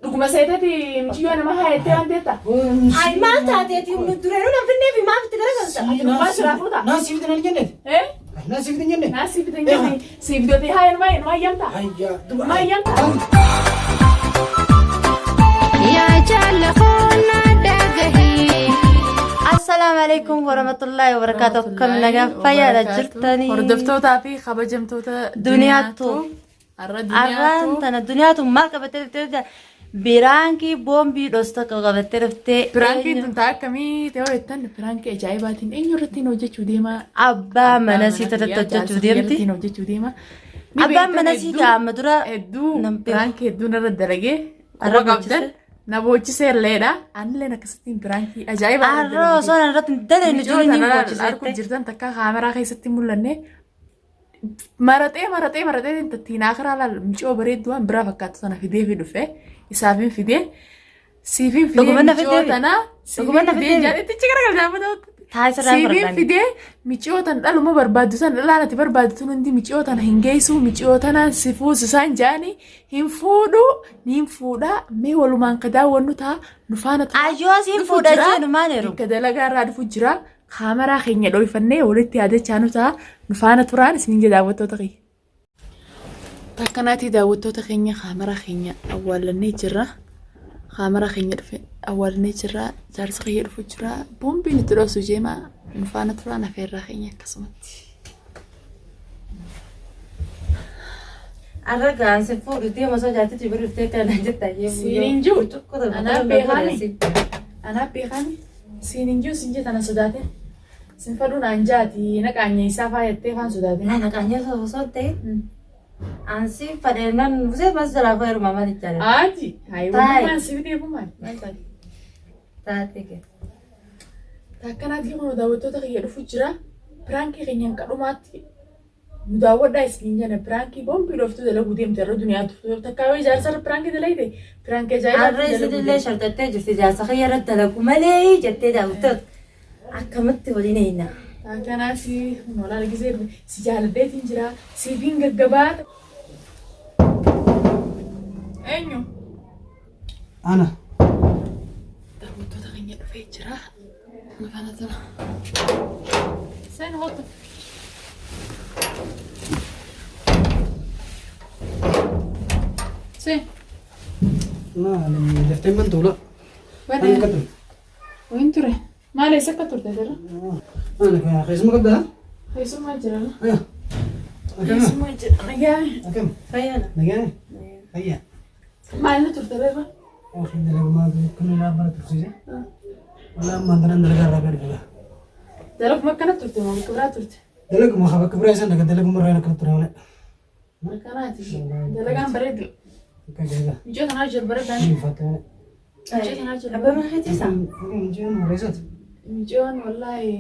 Dhuguma seetati mucayyoo nama haayattee waan teetta. Ay maal taateeti humni dureenuu nan finnee fi maaf itti garagalta? Ati dhugumaa siraa fuuta? Naa siif hin jenne. Eh? Naa siif hin jenne. Naa siif hin jenne. Siif dootee haaya numa numa hayyamta. Hayya duba. Numa hayyamta. Yaa jaalla koona dhagahii. Assalaamu alaikum warahmatullahi wabarakatuh. Akkam nagaa fayyaadha jirtanii. Hordoftootaa fi kabajamtoota Duniyaattu. Har'a Arraan duniyaattu. tana duniyaatu maal qabattee dhuftee biraankii boombii dhostu tokko qabattee dhuftee. Piraankiin tun ta'a akkamii ta'uu jettan piraankii ajaa'ibaatiin eenyu irratti hojjechuu deema? Abbaa mana sii irratti hojjechuu deemti. Irratti hojjechuu deema. Ni Abbaan beektan mana sii hedduu- gaama dura Hedduu nan beeku. piraankii hedduun irra dalagee Arra quba qabdan boochisee. na boochisee illeedha. Anilleen akkasittiin piraankii ajaa'ibaa irra Arra dalagee. osoo nan irratti hin dalayne Miicoo jiru ni tana boochisee. arguu jirtan takka kaameraa keessatti hin mul'anne maraxee maraxee maraxee tattiin akiraa laal micoo bareedduu waan biraa fakkaattu sana fidee fi dhufe isaafin fidee siifin fidee Dhuguma na micoo fidee? tana Dhuguma siifin na fidee fidee? jaadhittichi garagalchaa ta'utti. Taasirraa Siifin fardaan. fidee micoo tan dhaluma barbaaddu san dhalaan ati barbaaddu tun hundi micoo tana hin geessu micoo tanaan si fuusu isaan jaani hin fuudhu niin fuudha mee walumaan ka daawwannu ta'a nu faana tura. Ayyoo asiin Dhufu fuudha jira. jeenu maal eeru? Bakka dalagaa irraa dhufu jira. Kaameraa keenya dhoyfannee walitti yaadachaa nu ta'a. Nu faana turaan isiniin jedha daawwattoota keenya. Takkanaatii daawwattoota keenya kaameraa keenya awwaallannee jirra. Kaameraa keenya dhufe awwaallannee jirra. Jaarsa kiyya dhufu jira. Boombiin itti dhoosu jeema nu faana turaan afeerraa keenya akkasumatti. Arra gaan si fuudhu deema osoo jaartichi bira dhuftee kana jirta. Siin hin jiru. Anaaf beekaani. Anaaf beekaani. Siin hin jiru siin jetta na sodaatin. Sin fadhuu naan jaati na qaanyeessaa faa jettee faan sodaatin. Na qaanyee osoo ta'e. Ansi fadhee nan busee mas jalaa fayyadu maal jechaadha. Aati hayi wantummaan si fidee kun maal? Maal taate? Taate kee. Takkanaatii kun daawwattoota kiyya dhufu jira. Piraankii keenyan kadhumaatti nu daawwadhaa isiniin jenna. Piraankii boombii dhooftuu dalaguu deemte irra duniyaatu. Takkaa yoo ijaarsa irra piraankii dalayte piraankii ajaa'ibaa Har'a isinillee shartattee jirti jaarsa kiyya irratti dalagu malee jettee daawwattoota. Akkamitti waliin eeyna. Akkanaas noolaa argisee si jaaladheetiin jira. Siifiin gaggabaa. Eenyu? Ana. Daawwattoota keenya dhufee jira. Nu faana tura. Seen hootu. Seen. Maali daftee bantu ula. Bana. Akka turte. Wayin ture. Maal eessa akka turte jira? Ana keessuma qabdaa? Keessummaa jira. Akkam? Keessummaa jira. Nagaa. Akkam? Fayyaadha. Nagaa? Fayyaa. Maal ni turte reefa? Ofiin dalagumaa kun ilaa bara tursiise. Walaa ammaan tanan dalagaa irraa gadi bu'a. Dalaguma akkana turte moo bakka biraa turte? Dalaguma haa bakka biraa isaan daga dalaguma irraa akkana ture malee. Akkanaati. Dalagaan bareedu. Akka ajaa'iba. Mucaa tanaa jiru bareedaan. Ni uffata malee. Mucaa tanaa jiru. Abbaa mana keetiisa? Mucaan reessatu. Mucaan wallaahi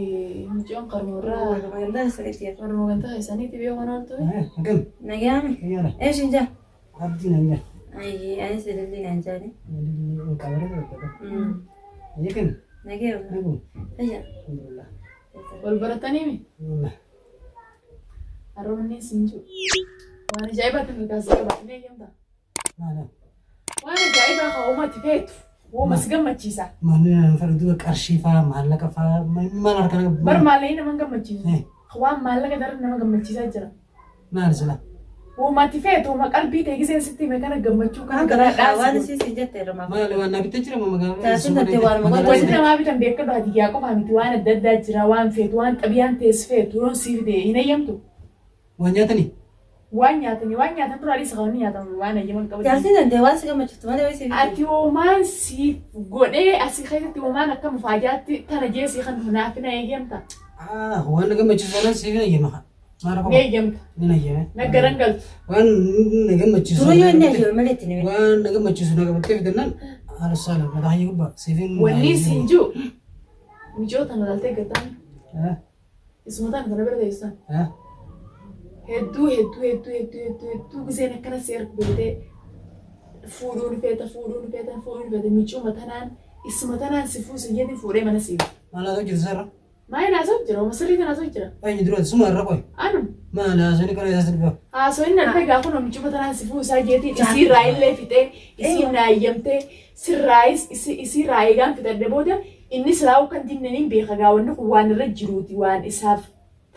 mucaan qarmoorraa. Gandaa sirriitti. Qarmoo gandaa isaaniitti beekan ooltu. Akkam? Nagaame. Fayyaadha. Eesh hin jaa? Abdii nan jaa. Ayyee anis ililli naan jaani. Qabaree tokko. Yekin. Nagee. Nagu. Fayyaa. Alhamdulillah. Wal baratanii mi? Wallah. Haroonni siin jiru. Waan ajaa'ibaatiin mirgaas qaba. Ni eeyyamta. Maala. Waan ajaa'ibaa kan uumatti feetu. Uuma si gammachiisa. Manni nan fedhu duuba qarshii faa maallaqa faa maal harka Bar maallaqni nama hin gammachiisu. Eh. Waan maallaqa daran nama gammachiisaa jira. Maal sila? Uumatti feetu uuma qalbii ta'e giseen sitti hime kana gammachuu kana Waan garaadhaa. isii siin jette irra maaf. Maal waan naa bittee jira moo magaalaa? Taasiin tattee waan magaalaa Wanti namaa bitan beekadhu hadiyyaa qofaa miti waan adda addaa jira waan feetu waan xabiyaan tees feetu yoon siif ta'e hin eeyyamtu. Waan nyaatanii? Waan nyaatanii waan nyaatan duraa dhiisa kan nyaatamu waan eeyyaman qabu. Jaartiin danda'e waan si gammachiiftu malee waan si Ati hoomaan siif godhee asii keessatti hoomaan akka mufaajaatti tana jeesii kan naaf na eeyyamta. Ah, waan na gammachiisu sana siif hin eeyyama. Maal Ni qofa? eeyyamta. Ni eeyyame. Na garan galtu. Waan na gammachiisu. Dura yoo inni eeyyame malee itti ni Waan na gammachiisu na qabattee fidannaan haala saala mataa hayyuu gubbaa siif hin. Wanni siin jiru micoota na laaltee gataan Eh, isuma tana tana bira teessan. eh. Hedduu hedduu hedduu hedduu hedduu hedduu giseen akkana si ergu beektee fuudhuu ni feeta fuudhuu ni feeta fuudhuu ni feeta micuma tanaan isuma tanaan si fuusu jedhi fuudhee mana siif. Maal haasa'u jirtu sarara? Maayii naasoo jira, uma sirrii naasoo jira. Eenyu dura suma irra qoy. Anu. Maali haasawni kana eessa dhufa? Haasawni na dhufe gaafa namichi tanaan si fuusaa jeetiin isiirraa illee fixee isiin na hayyamtee sirraayis isiirraa eegaan fixadhe booda inni silaa'uu kan dinne niin beeka gaa wanni kun waan irra jiruuti waan isaaf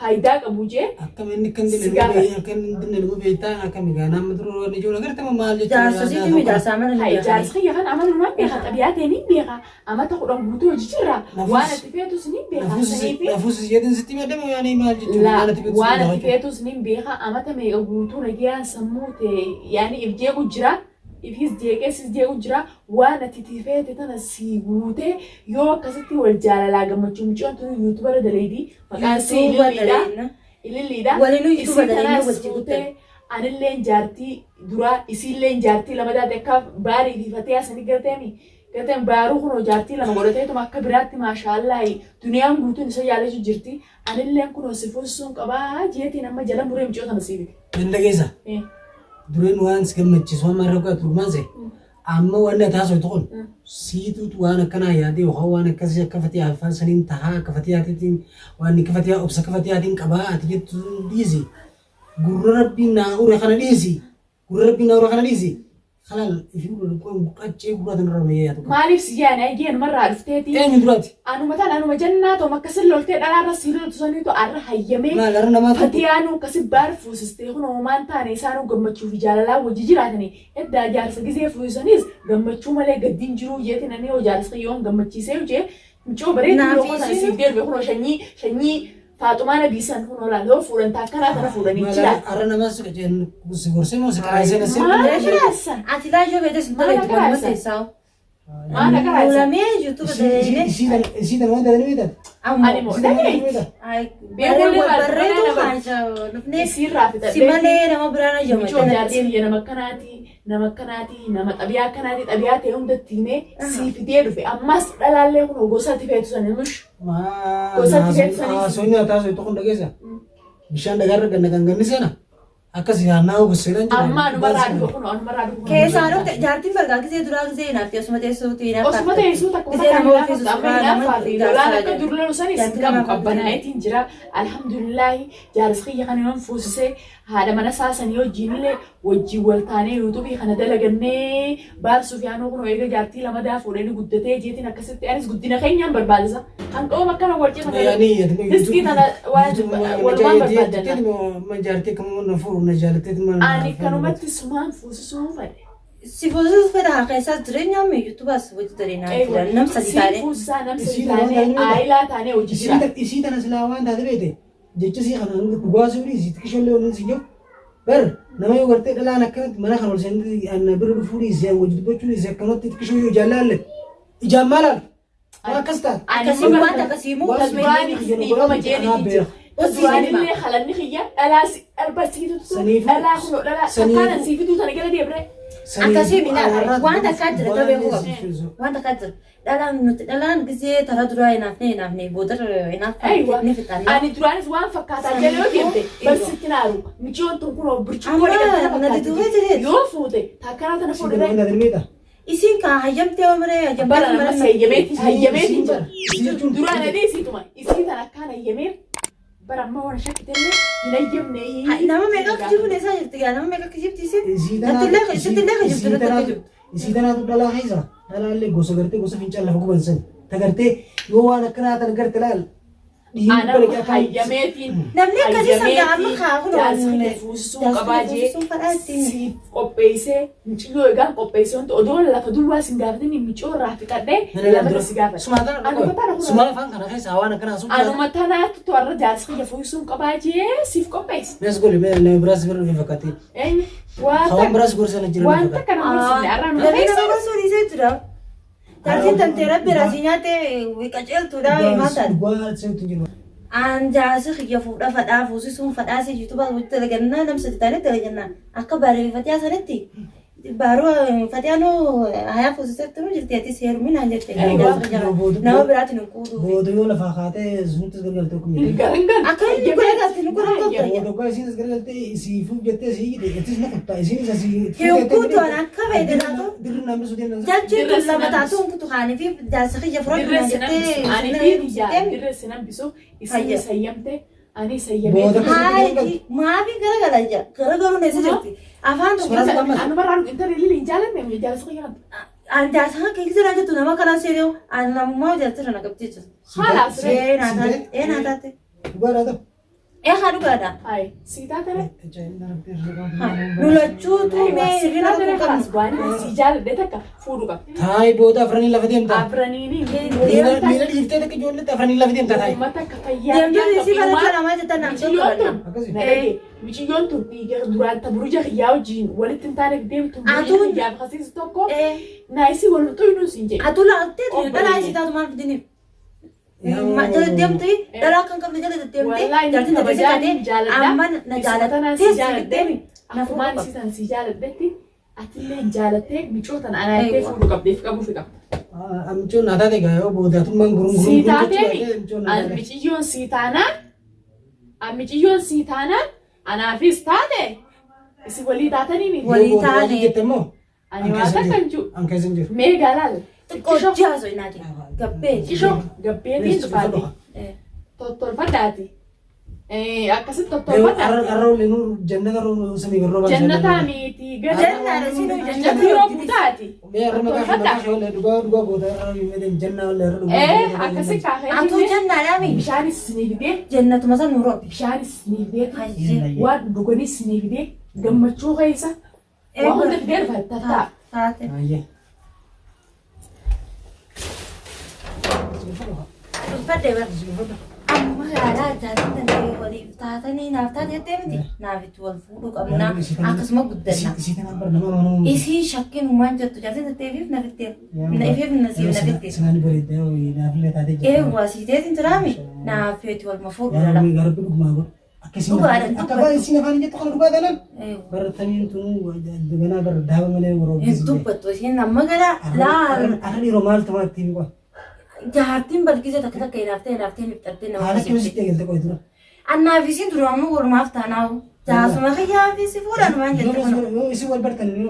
faayidaa qabu jee Akkam inni kan Si dinne gaafadha. akka inni dinne nama beektaa akkam egaa nama dura waan ijoollee agartee moo maal jechuudha? Jaarsa sitti mi jaarsa amana ni Hai, beekani. jaarsi kiyya kan amanumaan beeka xabiyaa ta'e niin beeka amata 10 guutuu hojii jirra waan ati feetus niin beeka saniifi Nafuus jedhin sitti madda moo yaani maal jechuudha? La Waan ati feetus waan ati beeka. feetus niin beeka amata meeqa guutuu nagayaan sammuu ta'e yaani if jeequ jira ifis jeeqee sis jeequ jira waan ati itti feete tana sii guutee yoo akkasitti wal jaalalaa gammachuu mucaan tun yuutubara daleedii maqaan sii Yuutuuba ililliidha daleena. ililliidha Waliinuu yuutuuba isii daleena tanaas wajji guutee guddan. anilleen jaartii duraa isiilleen jaartii lama taate akka baarii fi fatee asanii garteemi garteen baaruu kunoo jaartii lama godhateetuma akka biraatti maashaallaahi duniyaan guutuun isa jaalachuu jirti anilleen kunoo si fuusisuun qabaa jeetiin amma jala muree mucoo tana sii fide. Ganda keessa dureen waan si gammachiisu amma irra godhatu dhugumaan se'e. Amma wanni ati haasoftu kun siituutu waan akkanaa yaadee yookaan waan akkasii akka fatee afaan saniin tahaa akka fatee haateetiin waan akka fatee obsa akka fatee haatiin qabaa ati jettu sun dhiisi. Gurra rabbiin naa ure kana dhiisi. Gurra rabbiin naa ure kana dhiisi. Kalaal ifii ure qaccee gurra tanarra na yaadu. Maaliif si yaane ayyee anumarraa dhufteeti. Eenyu duraati? Anuma tan anuma jannaa ta'u akkasin loltee dhalaarra sii loltu saniitu arra hayyamee Maal har'a namaa tokko Fatiyaanuu akkasi baar fuusistee kun homaan taane isaanuu gammachuu fi jaalalaa wajji jiraatanii eddaa jaarsa gizee fuusisanis gammachuu malee gaddiin jiruu jeetiin ani yoo jaarsa yoon gammachiisee jee mucoo bareedduu Naaf yoo qotan isiin- siif deebi'e kunoo shanyii shanyii Faaxumaa Nabii san kunoo laal yoo fuudhan taakkanaa tana fuudhanii Maal jira. har'a namaa si qaceen si gorsee moo si qaraasee na Maal seeqee? akaraasa? Ati laayoo beekte sun Maal tola itti akaraasa? waluma teessaa. Maal akaraasa? Muulamee yuutuuba daleelee. Isii tan waan taatanii beektan? Ani moo Isii tan waan taatanii dhageetti. beektan? Beekullee Barreetu baal- haasha dhufnee Isiirraa si fixadhee. malee nama biraan ajjama. Mucoo jaarsi biyya nama akkanaati, nama akkanaati, nama xabiyaa akkanaati, xabiyaa ta'e hundatti himee sii fidee dhufe. Ammas dhalaallee kun gosa ati feetu sana mush. Gosa ati feetu sanii. Haasofni haa taasisu tokko dhageessa. Bishaan dhagaarra ganna kan ganni seena. Akkas yaannaa ogusseenaan jira. Amma anumarraa dhufe kun anumarraa dhufe. Keessaa dhufte jaartiin bargaa gisee duraa gisee hinaafte osuma teessuutu hinaafte. Osuma teessuu takka Gisee nama ofiisu amma suuraa nama hinaaffaa fi lolaan akka jaarsaa dur lolu sanis Jaartii qabu nama qabbanaa'eetiin jira. Alhamdulillaahi jaarsi kiyya kana yoon fuusisee haadha mana isaa sanii wajjiinillee wajjiin wal taanee yuutuubii kana dalagannee baar Sufiyaanuu kunoo eega jaartii lamadaa fuudhee ni guddatee jeetiin akkasitti anis guddina keenyaan barbaadisa. Kan qooma akkana wal cina Riskii tana waan walumaan barbaaddanna. Jaartii kamuu na fuudhu na jaalatteetu Ani kanumatti sumaan fuusisuu fedhe. Si fuusisuu fedha haa keessaas jireenyaa mi yuutuubaas hojii dareenaa jira nam sadi Siin taanee. fuusisaa nam sadi Isii tana taanee waan taate aayilaa taanee hojii jira. Isii tana silaa waan taate beekte jecha sii kana hanga dhugaa sii dhiisi xiqqishollee waliin si jiru bar nama yoo gartee dhalaan akkanatti mana kana ol seentee anna bira dhufuu dhiisi an wajji dubbachuu dhiisi akkanatti xiqqishoo yoo ijaan laalle ijaan maal laalle waan akkas taate. Akkasii waan akkasii immoo Waan Duraanii dhiifama jeeniitiin jira. Duraanillee halanni kiyya dhalaa si dhalba siitu dhalaa kunoo dhalaa takkaan sii fiduu tana gara deebree. Akkasii minaa waan takkaa jira ta'uu beekuu qabu. Waan takkaa jira. Dhalaan nuti dhalaan gisee tara duraa hinaafne hinaafne boodarra Aywa. hinaafne ni fixanna. Ani duraanis waan fakkaataa jala yoo deemte barsitti naaru michiyoon tun kunoo burcuqqoo Amma dhiqatte na na diduu fakkaatti. jireeti. Yoo fuute takkanaa tana fuudhee Isiin kaa hayyamtee umree hayyamtee bara umree nama hayyameetiin hayyameetiin jira. Duraan adii isiituma isii tan akkaan hayyameef bara amma waan shakkitellee hin hayyamne. Nama meeqa kijibne isaa jirti gaa nama meeqa kijibti isin? Nattillee isittillee kijibti natti kijibti. Isii tanaatu dhalaa keessa dhalaallee gosa gartee gosa fincaan lafa guban san ta gartee yoo waan akkanaa tan garte laal Ana hayyameetiin Namni akkasii sangaa amma kaa kun jaarsi fuusisuu qabaa jee siif qopheessee mucayyoo egaan qopheessee wanti odoo lafa duwwaa sin gaafatin mucayyoo irraa fixadhee lafa si gaafadhe. Anuma tana kun Suma afaan kana keessa waan akkanaa sun. anuma tanaatu warra jaarsi kiyya fuusisuun qabaa jee siif qopheesse. Mees goli mee nama biraas bira dhufe fakkaatee. Eenyu waan Hawaan biraas gorsa na jira. waan takka nama gorsifne har'a nu Namni nama gorsuu dhiisee jira. Jaartiin tantee rabbi raasii nyaattee qaceeltuudha himaa taate. Dhugaa seetu jiru. Aan jaarsi kiyya fuudha fadhaa fuusisuun fadhaa si yuutuubaa hojii dalagannaa nam sadi taanee dalagannaa akka bareeffatee sanitti baaruu fatiyaanuu hayaa fuusisetti nu jirti ati seeruminaan jette nama biraatiin hin quuduufi. Booda yoo lafaa kaatee sunuttis gargaltee akkuma jedhu. Garangan. Akka inni godhagaatti nu godhan Booda oggaa isiinis gargaltee isiifuuf jettee isii hidhe ittis na kuttaa isiinis asii. Hin kutu an akka fayyade taatu. Dirri namni sun deemnan. Jalchiin tun lama taatu hin kutu kaanii fi jaarsa kiyya fudhadhu Dirree naan sin jettee hambisu. Ani sinna fi biyyaa heerumsitee dirree sin hambisu. Isinis hayyamte. Ani sayyamee. Booda Haayiti maafi garagala ija garagaluun eessa jirti? Afaan tokko Suuraa gammas. Anumarraa intala illee hin jaalanne jaalasa kiyya. An jaarsa kan keessa jira jettu nama kanaa seenuu an namummaa jaarsa na qabdee jirtu. Haala asirra. Ee naa taate ee naa taate Dhugaadhaa ta'u. ee haa dhugaadha. Hayi sii taate. Nu lachuutu mee hirrina Sii taate tokko qabna. kalaas waan si jaaladhe takka fuudhu qaba. Taayi booda afranii lafa deemta. Afraniini. Miila miila dhiiftee takka ijoolletti afranii lafa deemta taayi. Uummata akka fayyaa. Deemtuu isii barachaa namaa jettan nam Miciyyoon tokko tun. Akkasii. Na dhagee. Miciyyoon tun dhiiga duraan ta buruja kiyyaa wajjin walitti hin taaneef deemtu. Atuun- Kiyyaaf kasiisu tokko. Ee Naayisii wal xuyyuun siin jedhe. atu laaltee dhalaa isii taatu maal fidiniif? Jala deemtu dhalaa kan qabne jala deddeemte Wallaahi jaartiin ni taate kabajaa, taate ni jaaladha. amma na Isuma tanaan si jaalattee si jaaladhe. fiddeemi. Na Akkumaan fuudhu isii tan si jaaladhetti atillee jaalattee micoota na anaattee Eewwa. fuudhu qabdeef qabuufi qabda. Amchoon naa taate egaa yoo boodaatummaan gurum gurum. Sii taateemi miciyyoon sii taanaan miciyyoon sii taanaan anaafis taate isin walii taatanii miti. Walii taane. Jette immoo. Ani waa takka hin jiru. An keessa hin jiru. Mee galaal. Xiqqoo jaaso inaati gabbee. Xiqqishoo gabbeetiin dhufaati. Tottolfadhaati. Akkasitti tottolfadhaati. Arra ollee nuur jannata roo samii garroo baasa. Jannataa miti gada. Jannaadha siinuu Jannata yeroo buutaati. Mee arra maqaa ishee maqaa ishee ollee dhugaa dhugaa goota arra yoo janna ollee arra dhugaa. Akkasi kaafee. Atuu jannaadhaami. Bishaanis ni fidee. Jannatuma san nuroo. Bishaanis ni fidee. Hayyee. Waan dhuganis ni fidee. Gammachuu keessa. Waa hunda fidee dhufa tattaa. Taate. Ayyee. Uffadhe bara. Amma haadha jaartiin danda'ee waliif taatanii naaf taate jettee miti. Naaf itti wal fuudhuu qabna. Akkasuma guddanna. Isii tana bar nama amanuu. Isii shakkiin uumaan jettu jaartiin dandeefiif na fitteef. Na ifeef na siif na fitteef. Sinaan bareeddee naafillee taatee jirti. Eewwa siiteetiin turaami. Naaf itti wal mafuudhu Yaa lala. Rabbi garbi dhugumaa godhu. Akka isin Dhugaadha, akka dubbatu. afaan isin afaan jettu kana dhugaa taanaan. Eewwa. Barataniin tunuu ganaa bar daaba malee yeroo Hin dubbattu isiin amma gara laal. Arra dhiiroo maal tumaa ittiin qo'a. Jaartiin balkisee takka takka ilaaftee ilaaftee nifxattee nama Haala hojjette. kamitti eegalte qo'e dura. Annaaf isiin dura amma walumaaf taanaa'u. Jaasuma kiyyaa fi si fuudhan waan jette kun. Yoo isin wal bartan ni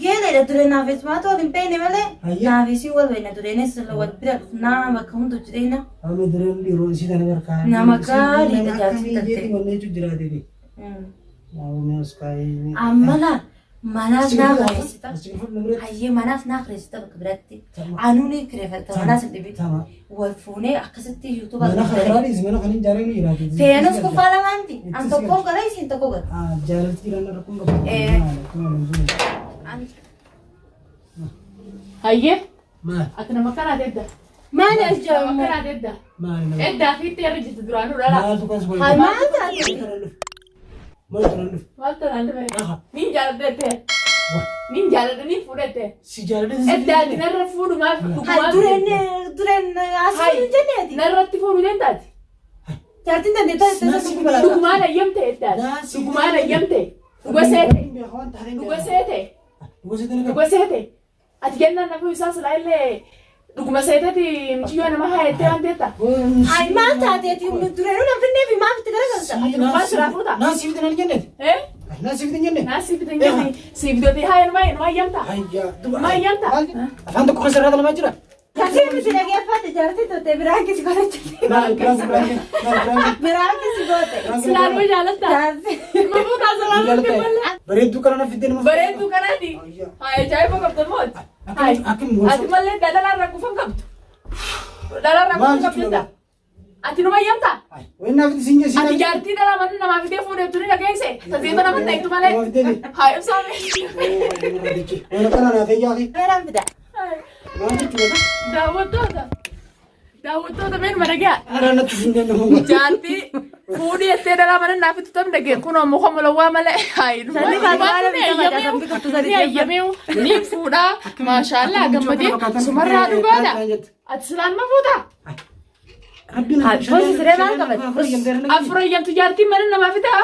Geeleedha dure naaf ismaatu wal hin beekne malee. Hayyee. Naaf isiin wal beekna dureenis wal bira dhufnaa bakka hunda jireenya. Amma dureen dhiiroo isii tana barkaa. Nama gaariidha jaartiin Jeeti tatte. wanni jechuun jiraateeti. Amma laa manaas naa kireessita. Hayyee manaas naa kireessita bakka biratti. Anuu ni kireeffata manaas hin dhibi. Wal fuunee akkasitti yuutuuba Mana kanaanis mana kan hin jaalanni jiraate. Feenus kuffaa lamaanti. An tokkoon gala isiin tokko gala. Jaalalti jiran rakkoon qabu. Hayyee. Maal? Ati nama kanaa deedda. Maali Nama ajaa'iba? kanaa deedda. Maal nama? Eddaa fi itti irra jirti duraanuu dhala. Maaltu kan si Haa maal taate? Maaltu nan dhufe? Maaltu naan dhufe? Aha. Nin jaaladhette. Nin jaaladhe nin fuudhette. Si jaaladhe Eddaa ati narra fuudhumaaf Haa dhugumaaf. dureen dureen asii hin jenneeti. Narratti fuudhuu dandaati. Jaartiin dandeettaa jettee isa tokko balaa. Dhugumaan ayyamte eddaati. Dhugumaan ayyamte. Dhuga seete. Dhuga seete. Dhuga seete. Ati kennaan nafuu isaa silaa illee dhuguma seeteti mucayyoo nama haayettee waan teetta. Haa maal taateeti dureenuu nan finneefi maaf itti garagalta? Dhugumaan silaa fuuta. Naa siif nan jenneeti. Eh? Naa siif hin jenne. Naa siif hin jenne. Siif dootee haaya numa numa ayyamta. Numa ayyamta. Afaan tokko keessa irraa lamaa jira. Kasii miti dhageeffate jaartiin tottee biraan kisi godhachuuti. Maal biraan biraan maal biraan. Biraan kisi goote. Silaan ma jaalatta? Jaartiin. Ma fuutaa silaan ma fuutaa? Bareedduu kana na fiddee nama. Bareedduu kanaati. Haaya ajaa'iba qabda mooti. Akkamiin Ati mallee dhalarraa rakkuufan qabdu. Dhalarraa Maal rakkuufan qabdu jechuudha? Ati numa ayyamta? Wayi naaf isin jesse. Ati jaartii dhala mana namaa fidee fuudheetu ni dhageesse. Tazeeta nama ta'etu malee. Nama fidee. Haa ibsaame. Waan akkana naaf eeyyaa fi. Biraan fida. Maal jechuudha? Daawwattoota. Daawwattoota meen mana ga'a. Anaan natti hin danda'amu. Jaartii fuudhii jettee dhala mana naaf itti tam dhagee kunoo muka mulawwaa malee. Hayi Sanni baala bitama jaarsan biqiltuu sadi ni ayyameewu ni fuudhaa maashaallaa gammadee sumarraa dhugaadha. Ati silaan ma fuutaa? Fosi siree maal qabate? Afur ayyamtu jaartiin mana namaa fitaa?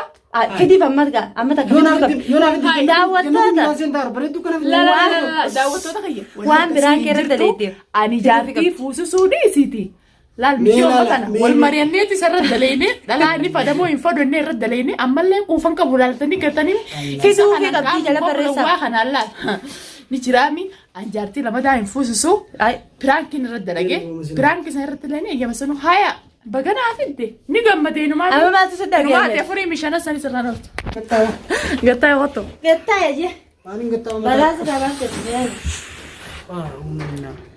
Fidiif amma amma takka fiduu qabdi. Daawwattoota. La la la la daawwattoota kiyya. Waan biraan kee irra daleetti. Ani jaartii fuusisuu dhiisiiti. Laal Mee miyyoo laala, kana mee wal mee. mari'anneeti isarra daleene dhalaa inni fadamoo hin fadonne irra daleene ammallee quufan qabu laaltanii gartanii Fiduu fi qabdii jala barreessaa. Waa kanaan laal ni jiraami an jaartii lamadaa hin fuusisu piraankiin irra dalage piraanki isa irratti illee eeyyama sanu haya. Baganaa fidde ni gammadee numaa. Amma maaltu si dhaga'ame? Numaati afurii mishana sanis irraan ooltu. Gattaa yoo ta'u. Gattaa jee. Maaliin gattaa Balaa si dhaabaa jedhu.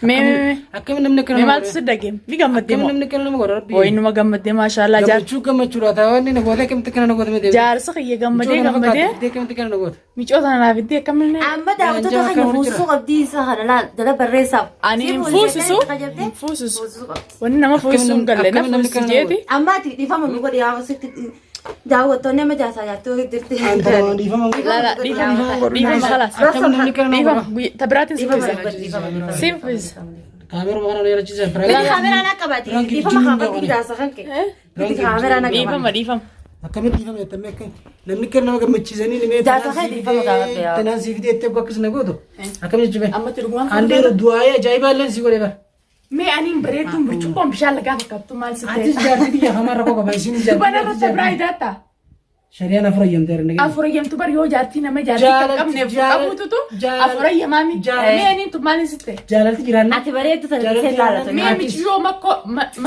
Mee mee mee. Akkamiin namni akkana Mee nama maaltu si dhaga'ame? Ni gammaddee Akkamiin moo? namni akkana nama godha rabbi. Wayi numa gammaddee maashaallah jaar. Gammachuu gammachuudha taa wanni na gootee akkamitti akkana na goote miti. Jaarsa kiyya gammadee gammadee. Akkamitti akkana na goote. Micoo tana naaf iddee akkamiin. Amma daawwattoota keenya fuusisuu qabdii isa kana laal jala barreessaaf. Ani hin fuusisu. Hin fuusisu. Fuusisuu qabdi. Wanni nama fuusisu hin galle na Akkamiin namni fuusisu akkana nama jeeti. Amma ati dhiifama nu godhi yaa sitti daawwattoonni amma jaarsaa jaartii horii jirti. Dhiifama Lala dhiifama dhiifama kalaas. Akkamiin namni akkana nama Dhiifama godha. guyyaa tabiraatiin si Dhiifama fuusisa. nu godhi dhiifama. Si fuusisa. Kaameruma kana yaadachiisa. Miti kaameraan akka baati dhiifama kaafatti jaarsa kan kee. Miti kaameraan akka baati. Dhiifama dhiifama. Akkamitti dhiifama jettamee akka namni kan nama gammachiisanii ni mee Jaarsa kee dhiifama gaafadhe yaa. tanaan siif deettee akkas na gootu. Akkamitti jechuudha. Ammatti dhugumaan Andeero du'aayee ajaa'ibaa illee si godhe bara. Mee aniin bareedduun burcuqqoon bishaan lagaa fakkaattu maal si ta'e? Atis jaartii biyya hamaa rakkoo qaba isiin Dubara irratti biraa idaata. Shari'aan afur eeyyamtee argina. Afur eeyyamtu bar yoo jaartii nama jaartii kan qabneef qabuututu afur eeyyamaami. Mee aniin tun maal si ta'e? Jaalalti jiraanna. Ati bareeddu sana bisee laalatu. Mee micciyoo makkoo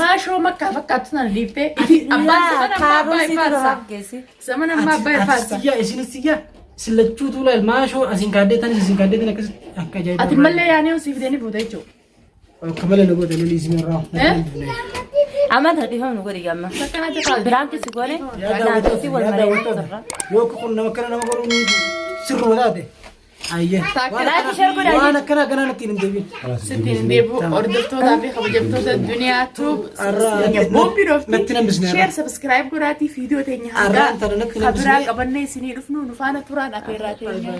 maashoo makkaa fakkaattu sana dhiiftee abbaan zaman ammaa abbaa ifaarsa. Zaman ammaa abbaa Atis ifaarsa. tiyyaa isinis tiyyaa sillachuutu laal maashoo asiin kaaddee tanis isiin kaaddee tan akkas akka ajaa'ibaa. Ati mallee yaanee siif deeni fuute jechuudha. Akka malee na goote lolii isin irraa. Amma tana dhiifama nu godhi gamma. Akkanatti kaa'u. Biraan si goone Yaa naannoo wal daawwattoota, yaa maree daawwattoota. Yoo akka kun nama akkana nama godhuun sirruma taate. Ayyee. Laayikii sheer godhaa Waan akkana akkanaa natti hin deebiin. Sittiin hin deebi'u hordoftootaa fi kabajamtoota duniyaa tuub Arraa- boombii dhoofti. Natti nambisne arraa. Sheer sabskiraayib godhaatii viidiyoo teenya Arraan tana natti kabiraa nambisne. qabannee isinii dhufnu nu faana turaan afeerraa teenya.